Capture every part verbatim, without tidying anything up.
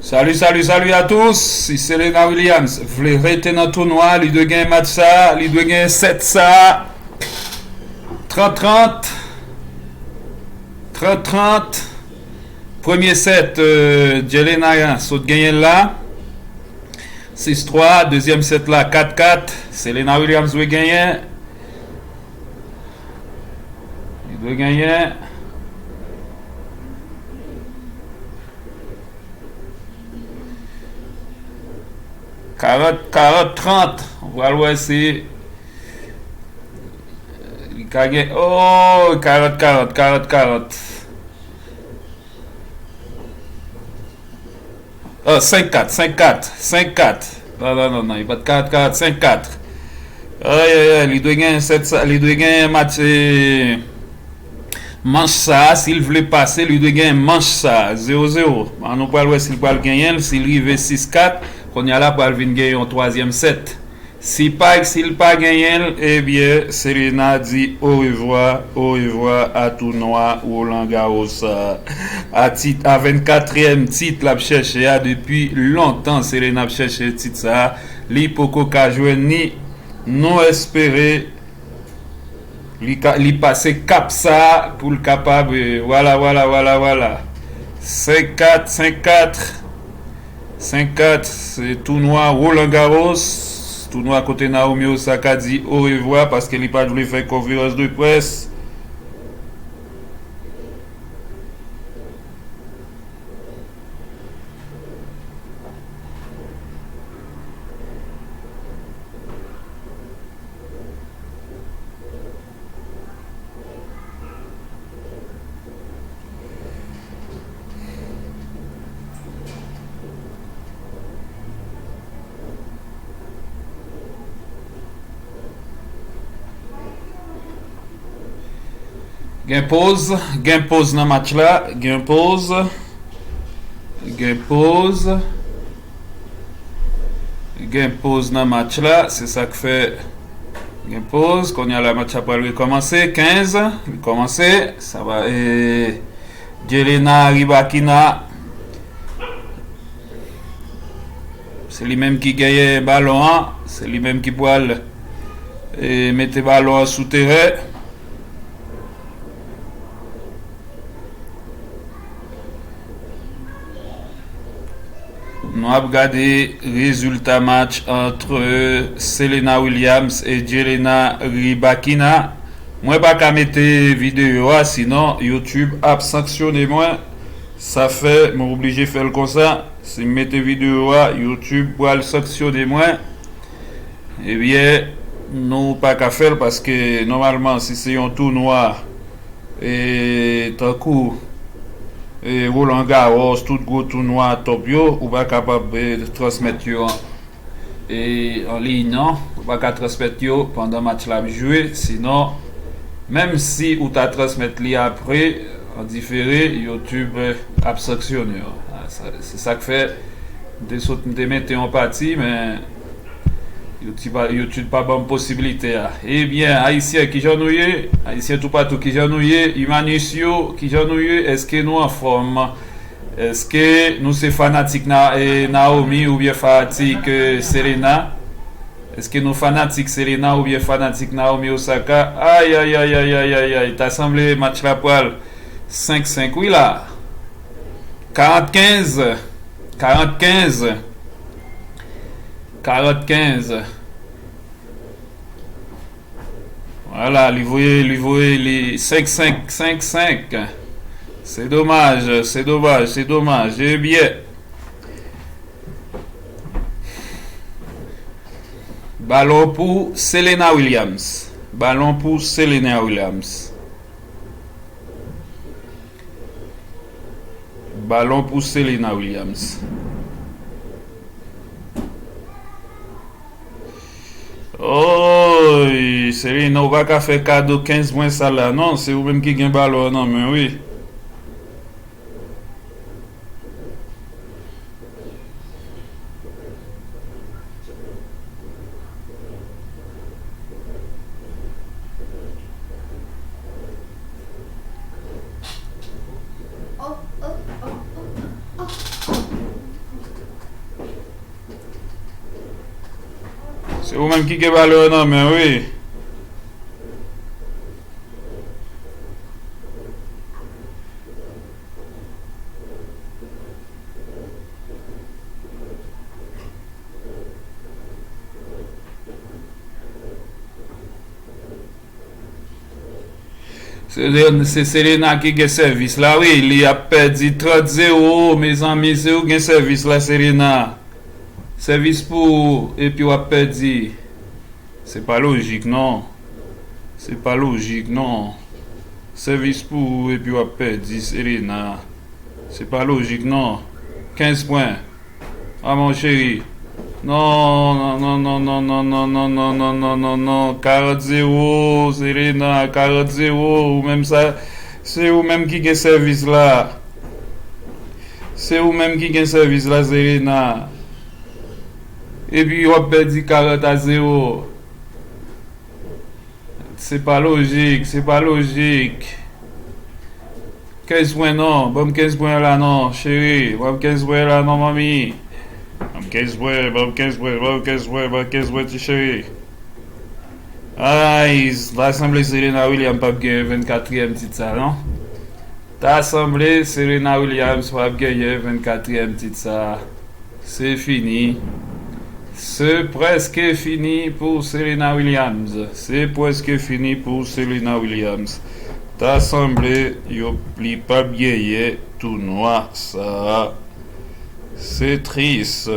Salut, salut, salut à tous. Si Serena Williams vle rete nan tounwa, li dwe gen match sa, li dwe gen set sa. Trant trant. Trant trant. Premye set, euh, Jelena sot genyen la. Sis twa. Dezyèm set la, kat kat. Serena Williams dwe genyen. Li dwe genyen. Karant, karant, trant. Ou pral wè si li ka gen, oh, karant, karant, karant, karant. Oh, senk kat, senk kat, senk kat. Non, non, non, non, li pa t karant, karant, senk kat. Ay, ay, ay, li dwe gen set sa, li dwe gen match, eh, manch sa, si l vle pase, li dwe gen manch sa, zewo zewo. An nou pral wè si l pral genyen l, si l rive sis kat, kounye a la pral vin gen yon twazyèm set. Si pa, si l pa genyen l, ebyen, Serena di orevwa, orevwa a tounwa Roland Garros sa. A tit, a vennkatriyèm tit l ap chèche a depi lontan, Serena ap chèche tit sa. Li poko ka jwenn ni, nou espere li ka, li pase kap sa pou l kapab, euh, vwala, vwala, vwala, vwala. Senk kat, senk kat. Senk kat, se tounwa Roland Garros. Tounwa kote Naomi Osaka di orevwa paske li pa t vle fè konferans de près. Gen poz, gen poz nan match la, gen poz, gen poz, gen poz nan match la, se sa k fè gen poz. Kounye a la match la pral rekòmanse, kenz, rekòmanse, sa va, e, Jelena Rybakina. Se li menm ki genyen balon an. Se li menm ki pral, e, mete balon an sou teren. Nou ap gade rezilta match ant Serena Williams e Jelena Rybakina. Mwen pa ka mete videyo a, sinon YouTube ap sanksyone mwen. Sa fè mwen oblije fè l konsa. Si m mete videyo a, YouTube pral sanksyone mwen. Ebyen, nou pa ka fè l paske nòmalman, si se yon tounwa, e, tankou, e, Roland Garros, tout gwo tounwa top yo, ou pa kapab, e, transmèt yo an, e, an liy, non. Ou pa ka transmèt yo pandan match la ap jwe, sinon, menm si ou ta transmèt li apre, an difere, YouTube, e, ap sanksyone w. A, sa, se sa k fè m te sot, m te mete yon pati, men YouTube pa, YouTube pa ban m posibilite a. Ebyen, Ayisyen, kijan nou ye? Ayisyen toupatou, kijan nou ye? Imanis yo, kijan nou ye? Èske nou anfòm? Èske nou se fanatik Na-, e, Naomi oubyen fanatik, e, Serena? Èske nou fanatik Serena oubyen fanatik Naomi Osaka? Ay, ay, ay, ay, ay, ay, ay. Ta sanble match la pral senk senk, wi la. Karant kenz. Karant kenz. Karant kenz. Vwala, li voye, li voye, li senk senk, senk senk. Se domaj, se domaj, se domaj. Ebyen. Balon pou Serena Williams. Balon pou Serena Williams. Balon pou Serena Williams. Oy, Serena, ou pa ka fè kado kenz pwen sa la, non. Se ou menm ki gen balon an nan men, wi. Se ou menm ki gen balon nan men, wi. Se, se Selena ki gen sèvis la, wi. Li ap pèdi trant zewo, mezanmi, se ou gen sèvis la, Selena. Sèvis pou ou, epi w ap pèdi. Se pa lojik, non. Se pa lojik, non. Sèvis pou ou, epi w ap pèdi, Selena. Se pa lojik, non. Kenz pwen. Ah, mon cheri. Non, non, non, non, non, non, non, non, non, non, non, non, non. Karant zewo, Selena, karant zewo. Ou menm sa, se ou menm ki gen sèvis la. Se ou menm ki gen sèvis la, Selena. Epi w ap pèdi karant a zewo. Se pa lojik, se pa lojik. Kenz pwen non, ban m kenz pwen la non, cheri. Ban m kenz pwen la non, manmi. Ban m kenz pwen, ban m kenz pwen, ban m kenz pwen, ban m kenz pwen, ti cheri. Ay, ta sanble Serena Williams p ap genyen vennkatriyèm tit sa, non. Ta sanble Serena Williams p ap genyen vennkatriyèm tit sa. Se fini. Se prèske fini pou Serena Williams. Se prèske fini pou Serena Williams. Ta sanble yo, li p ap genyen tounwa sa a. Se tris.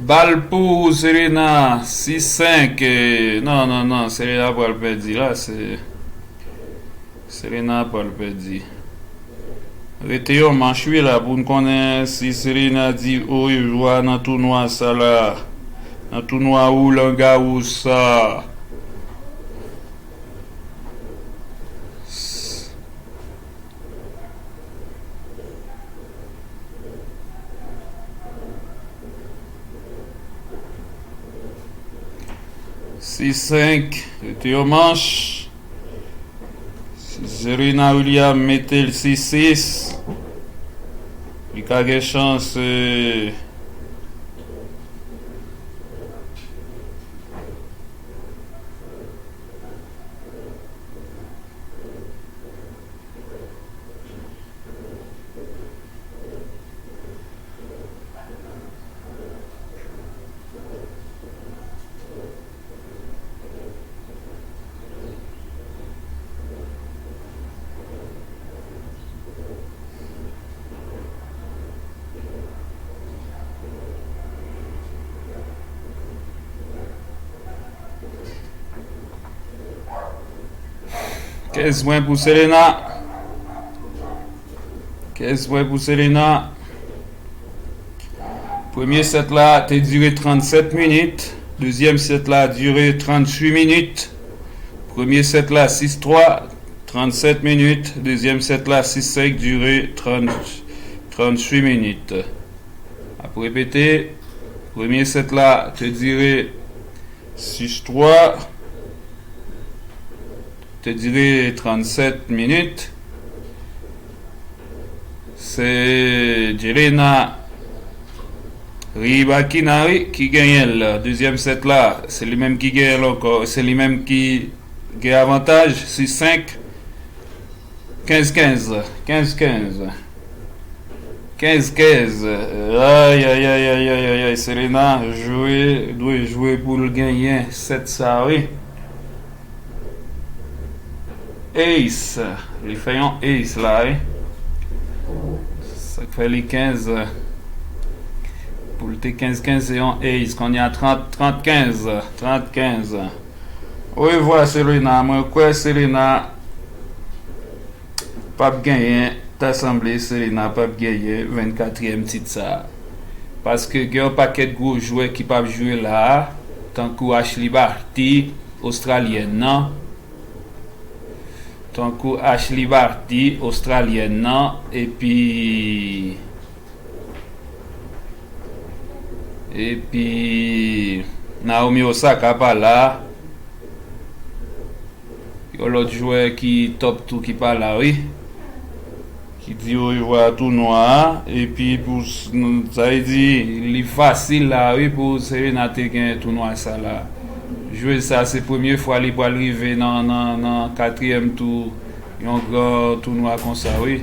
Bal pou Serena, sis senk. Eh, non, non, non, Serena pral pèdi la, se Serena pral pèdi. Rete yon manch wi la pou n konnen si Serena di orevwa nan tounwa sa la, nan tounwa Roland Garros sa. Sis senk, rete yon manch. Serena Williams mete l sis sis. Li ka gen chans, eh, Kenz pwen pou Serena. Kenz pwen pou Serena. Premye sèt la te dire trannsèt minit. Dezyèm sèt la dire trannuit minit. Premye sèt la sis twa, trannsèt minit. Dezyèm sèt la sis senk dire trann, trannuit minit. Ap repete, premye sèt la te dire sis twa, te dire trannsèt minit. Se Jelena Rybakina, wi, ki genyen l. Dezyèm sèt la, se li menm ki genyen l ankò. Se li menm ki gen avantaj, sis senk. Kenz kenz, kenz kenz. Kenz kenz. Ay, ay, ay, Serena jwe, dwe jwe pou l genyen sèt sa, wi. Ace. Li fè yon ace la, wi. Sa k fè li kenz. Pou l te kenz kenz, se yon ace. Kounye a trant, trant kenz. Trant kenz. Orevwa, Serena. Mwen kwè Serena p ap genyen, ta sanble Serena p ap genyen vennkatriyèm tit sa a. Paske gen yon pakèt gwo jwè ki p ap jwe la a, tankou Ashleigh Barty, Ostralyèn nan, tankou Ashleigh Barty, Ostralyèn nan, epi Epi Naomi Osaka pa la. Yon lòt jwè ki top tou ki pa la, wi. Ki di orevwa a tounwa a. Epi pou s- n- sa vle di li fasil la, wi, pou Serena te gen tounwa sa la. Jwez sa se premye fwa li pral rive nan, nan, nan katriyèm tou yon gran tounwa konsa, wi.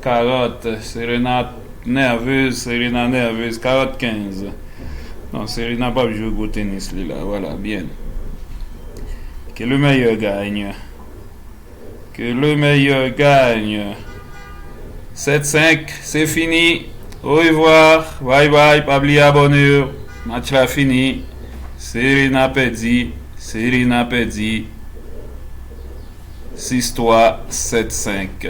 Karant, Serena nèvez, Serena nèvez, karant kenz. Non, Serena p ap jwe gwo tenis li la, vwala, byen. Que le meilleur gagne. Que le meilleur gagne. Sèt senk, se fini. Orevwa, bay bay, pa bliye abòne. Match la fini. Serena pèdi, Serena pèdi. Sis twa, sèt senk.